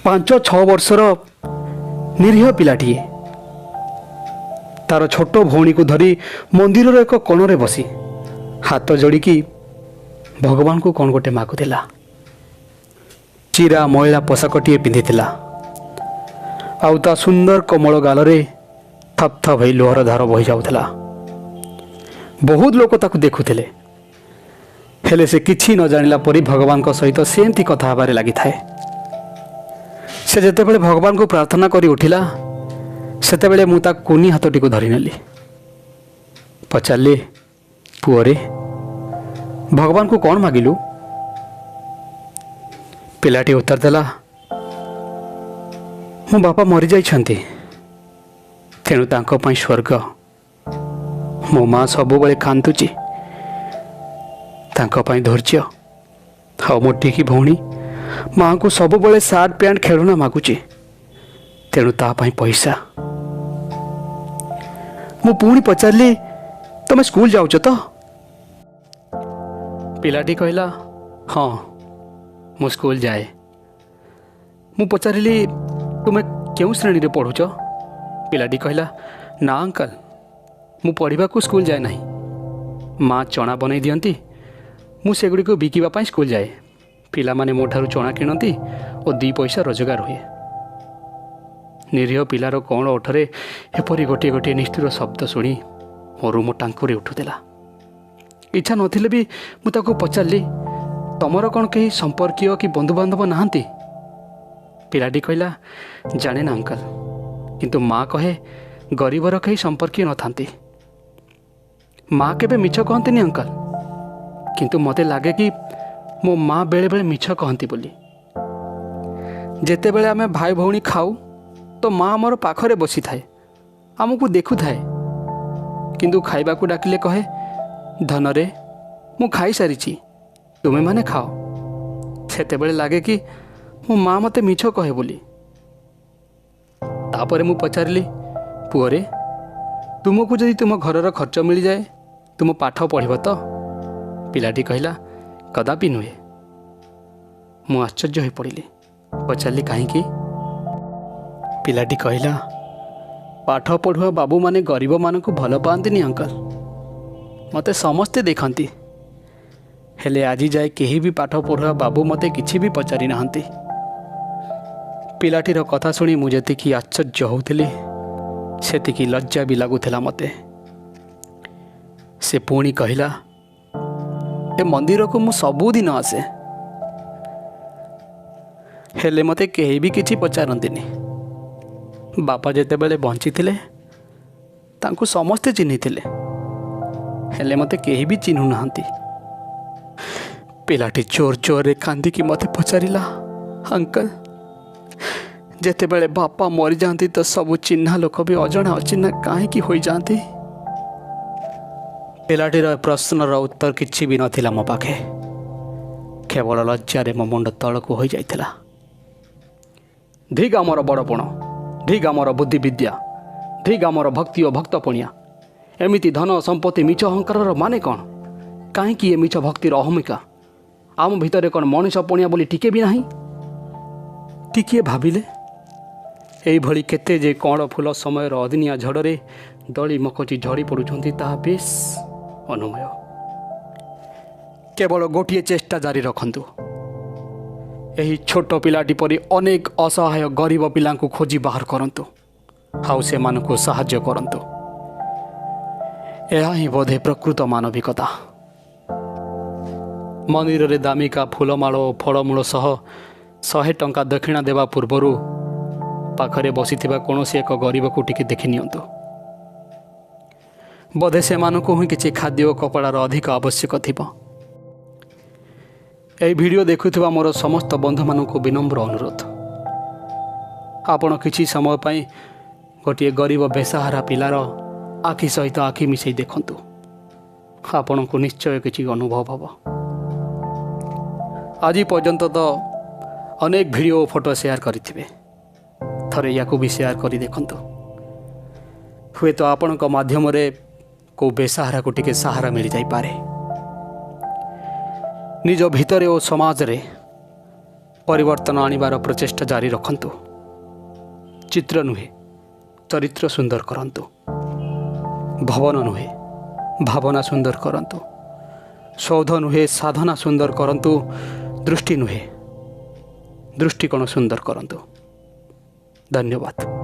5-6 ବର୍ଷର ନିରୀହ ପିଲାଟିଏ ତାର ଛୋଟ ଭଉଣୀକୁ ଧରି ମନ୍ଦିରର ଏକ କୋଣରେ ବସି ହାତ ଯୋଡ଼ିକି ଭଗବାନଙ୍କୁ କ'ଣ ଗୋଟେ ମାଗୁଥିଲା। ଚିରା ମଇଳା ପୋଷାକଟିଏ ପିନ୍ଧିଥିଲା ଆଉ ତା ସୁନ୍ଦର କୋମଳ ଗାଲରେ ଥପ୍ ଥପ୍ ହେଇ ଲୁହର ଧାର ବହି ଯାଉଥିଲା। ବହୁତ ଲୋକ ତାକୁ ଦେଖୁଥିଲେ, ହେଲେ ସେ କିଛି ନ ଜାଣିଲା ପରି ଭଗବାନଙ୍କ ସହିତ ସେମିତି କଥା ହେବାରେ ଲାଗିଥାଏ। ସେ ଯେତେବେଳେ ଭଗବାନଙ୍କୁ ପ୍ରାର୍ଥନା କରି ଉଠିଲା, ସେତେବେଳେ ମୁଁ ତା କୁନି ହାତଟିକୁ ଧରିନେଲି। ପଚାରିଲି, "ପୁଅରେ, ଭଗବାନଙ୍କୁ କ'ଣ ମାଗିଲୁ?" ପିଲାଟି ଉତ୍ତର ଦେଲା, "ମୋ ବାପା ମରିଯାଇଛନ୍ତି, ତେଣୁ ତାଙ୍କ ପାଇଁ ସ୍ୱର୍ଗ। ମୋ ମା ସବୁବେଳେ କାନ୍ଦୁଛି, ତାଙ୍କ ପାଇଁ ଧୈର୍ଯ୍ୟ। ଆଉ ମୋ ଟିକି ଭଉଣୀ ମାଆଙ୍କୁ ସବୁବେଳେ ସାର୍ଟ, ପ୍ୟାଣ୍ଟ, ଖେଳଣା ମାଗୁଛି, ତେଣୁ ତା ପାଇଁ ପଇସା।" ମୁଁ ପୁଣି ପଚାରିଲି, "ତମେ ସ୍କୁଲ ଯାଉଛ ତ?" ପିଲାଟି କହିଲା, "ହଁ, ମୁଁ ସ୍କୁଲ ଯାଏ।" ମୁଁ ପଚାରିଲି, "ତୁମେ କେଉଁ ଶ୍ରେଣୀରେ ପଢ଼ୁଛ?" ପିଲାଟି କହିଲା, "ନା ଅଙ୍କଲ, ମୁଁ ପଢ଼ିବାକୁ ସ୍କୁଲ ଯାଏ ନାହିଁ। ମା ଚଣା ବନେଇ ଦିଅନ୍ତି, ମୁଁ ସେଗୁଡ଼ିକୁ ବିକିବା ପାଇଁ ସ୍କୁଲ ଯାଏ। ପିଲାମାନେ ମୋ ଠାରୁ ଚଣା କିଣନ୍ତି ଓ 2 ପଇସା ରୋଜଗାର ହୁଏ।" ନିରୀହ ପିଲାର କଅଁଳ ଓଠରେ ଏପରି ଗୋଟିଏ ଗୋଟିଏ ନିଷ୍ଠୁର ଶବ୍ଦ ଶୁଣି ମୋ ରୁମ ଟାଙ୍କୁରି ଉଠୁଥିଲା। ଇଚ୍ଛା ନଥିଲେ ବି ମୁଁ ତାକୁ ପଚାରିଲି, "ତମର କ'ଣ କେହି ସମ୍ପର୍କୀୟ କି ବନ୍ଧୁବାନ୍ଧବ ନାହାନ୍ତି?" ପିଲାଟି କହିଲା, "ଜାଣେ ନା ଅଙ୍କଲ, କିନ୍ତୁ ମା କହେ ଗରିବର କେହି ସମ୍ପର୍କୀୟ ନଥାନ୍ତି। ମା କେବେ ମିଛ କହନ୍ତିନି ଅଙ୍କଲ, କିନ୍ତୁ ମୋତେ ଲାଗେ କି ମୋ ମା ବେଳେବେଳେ ମିଛ କହନ୍ତି ବୋଲି। ଯେତେବେଳେ ଆମେ ଭାଇ ଭଉଣୀ ଖାଉ ତ ମା ଆମର ପାଖରେ ବସିଥାଏ, ଆମକୁ ଦେଖୁଥାଏ। କିନ୍ତୁ ଖାଇବାକୁ ଡାକିଲେ କହେ, 'ଧନରେ, ମୁଁ ଖାଇସାରିଛି, ତୁମେମାନେ ଖାଅ।' ସେତେବେଳେ ଲାଗେ କି ମୋ ମା ମୋତେ ମିଛ କହେ ବୋଲି।" ତାପରେ ମୁଁ ପଚାରିଲି, "ପୁଅରେ, ତୁମକୁ ଯଦି ତୁମ ଘରର ଖର୍ଚ୍ଚ ମିଳିଯାଏ, ତୁମ ପାଠ ପଢ଼ିବ ତ?" ପିଲାଟି କହିଲା, "କଦାପି ନୁହେଁ।" ମୁଁ ଆଶ୍ଚର୍ଯ୍ୟ ହୋଇପଡ଼ିଲି। ପଚାରିଲି, "କାହିଁକି?" ପିଲାଟି କହିଲା, "ପାଠ ପଢ଼ୁଆ ବାବୁମାନେ ଗରିବମାନଙ୍କୁ ଭଲ ପାଆନ୍ତିନି ଅଙ୍କଲ। ମୋତେ ସମସ୍ତେ ଦେଖନ୍ତି, ହେଲେ ଆଜି ଯାଏ କେହି ବି ପାଠ ପଢ଼ୁଆ ବାବୁ ମୋତେ କିଛି ବି ପଚାରି ନାହାନ୍ତି।" ପିଲାଟିର କଥା ଶୁଣି ମୁଁ ଯେତିକି ଆଶ୍ଚର୍ଯ୍ୟ ହେଉଥିଲି, ସେତିକି ଲଜ୍ଜା ବି ଲାଗୁଥିଲା ମୋତେ। ସେ ପୁଣି କହିଲା, "ଏ ମନ୍ଦିରକୁ ମୁଁ ସବୁଦିନ ଆସେ, ହେଲେ ମୋତେ କେହି ବି କିଛି ପଚାରନ୍ତିନି। ବାପା ଯେତେବେଳେ ବଞ୍ଚିଥିଲେ, ତାଙ୍କୁ ସମସ୍ତେ ଚିହ୍ନିଥିଲେ, ହେଲେ ମୋତେ କେହି ବି ଚିହ୍ନୁନାହାନ୍ତି।" ପିଲାଟି ଜୋର ଜୋରରେ କାନ୍ଦିକି ମୋତେ ପଚାରିଲା, "ଅଙ୍କଲ, ଯେତେବେଳେ ବାପା ମରିଯାଆନ୍ତି ତ ସବୁ ଚିହ୍ନା ଲୋକ ବି ଅଜଣା ଅଚିହ୍ନା କାହିଁକି ହୋଇଯାଆନ୍ତି?" ପିଲାଟିର ପ୍ରଶ୍ନର ଉତ୍ତର କିଛି ବି ନଥିଲା ମୋ ପାଖେ। କେବଳ ଲଜ୍ଜାରେ ମୋ ମୁଣ୍ଡ ତଳକୁ ହୋଇଯାଇଥିଲା। ଧିକ୍ ଆମର ବଡ଼ପଣ, ଧିକ୍ ଆମର ବୁଦ୍ଧି ବିଦ୍ୟା, ଧିକ୍ ଆମର ଭକ୍ତି ଓ ଭକ୍ତ ପଣିଆ। ଏମିତି ଧନ ସମ୍ପତ୍ତି, ମିଛ ଅହଙ୍କାରର ମାନେ କ'ଣ? କାହିଁକି ଏ ମିଛ ଭକ୍ତିର ଅହମିକା? ଆମ ଭିତରେ କ'ଣ ମଣିଷ ପଣିଆ ବୋଲି ଟିକେ ବି ନାହିଁ? ଟିକିଏ ଭାବିଲେ, ଏଇଭଳି କେତେ ଯେ କଅଁଳ ଫୁଲ ସମୟର ଅଦିନିଆ ଝଡ଼ରେ ଦଳି ମକଚି ଝଡ଼ି ପଡ଼ୁଛନ୍ତି, ତାହା ବେଶ ଅନୁମେୟ। କେବଳ ଗୋଟିଏ ଚେଷ୍ଟା ଜାରି ରଖନ୍ତୁ। ଏହି ଛୋଟ ପିଲାଟି ପରି ଅନେକ ଅସହାୟ ଗରିବ ପିଲାଙ୍କୁ ଖୋଜି ବାହାର କରନ୍ତୁ ଆଉ ସେମାନଙ୍କୁ ସାହାଯ୍ୟ କରନ୍ତୁ। ଏହା ହିଁ ବୋଧେ ପ୍ରକୃତ ମାନବିକତା। ମନ୍ଦିରରେ ଦାମିକା ଫୁଲମାଳ ଓ ଫଳମୂଳ ସହ 100 ଟଙ୍କା ଦକ୍ଷିଣା ଦେବା ପୂର୍ବରୁ ପାଖରେ ବସିଥିବା କୌଣସି ଏକ ଗରିବକୁ ଟିକେ ଦେଖି ନିଅନ୍ତୁ। ବୋଧେ ସେମାନଙ୍କୁ ହିଁ କିଛି ଖାଦ୍ୟ ଓ କପଡ଼ାର ଅଧିକ ଆବଶ୍ୟକ ଥିବ। ଏହି ଭିଡ଼ିଓ ଦେଖୁଥିବା ମୋର ସମସ୍ତ ବନ୍ଧୁମାନଙ୍କୁ ବିନମ୍ର ଅନୁରୋଧ, ଆପଣ କିଛି ସମୟ ପାଇଁ ଗୋଟିଏ ଗରିବ ବେସାହାରା ପିଲାର ଆଖି ସହିତ ଆଖି ମିଶାଇ ଦେଖନ୍ତୁ। ଆପଣଙ୍କୁ ନିଶ୍ଚୟ କିଛି ଅନୁଭବ ହେବ। ଆଜି ପର୍ଯ୍ୟନ୍ତ ତ ଅନେକ ଭିଡ଼ିଓ ଓ ଫଟୋ ସେୟାର କରିଥିବେ, ଥରେ ୟାକୁ ବି ସେୟାର କରି ଦେଖନ୍ତୁ। ହୁଏତ ଆପଣଙ୍କ ମାଧ୍ୟମରେ କେଉଁ ବେସାହାରାକୁ ଟିକେ ସାହାରା ମିଳିଯାଇପାରେ। ନିଜ ଭିତରେ ଓ ସମାଜରେ ପରିବର୍ତ୍ତନ ଆଣିବାର ପ୍ରଚେଷ୍ଟା ଜାରି ରଖନ୍ତୁ। ଚିତ୍ର ନୁହେଁ, ଚରିତ୍ର ସୁନ୍ଦର କରନ୍ତୁ। ଭବନ ନୁହେଁ, ଭାବନା ସୁନ୍ଦର କରନ୍ତୁ। ସୌଧ ନୁହେଁ, ସାଧନା ସୁନ୍ଦର କରନ୍ତୁ। ଦୃଷ୍ଟି ନୁହେଁ, ଦୃଷ୍ଟିକୋଣ ସୁନ୍ଦର କରନ୍ତୁ। ଧନ୍ୟବାଦ।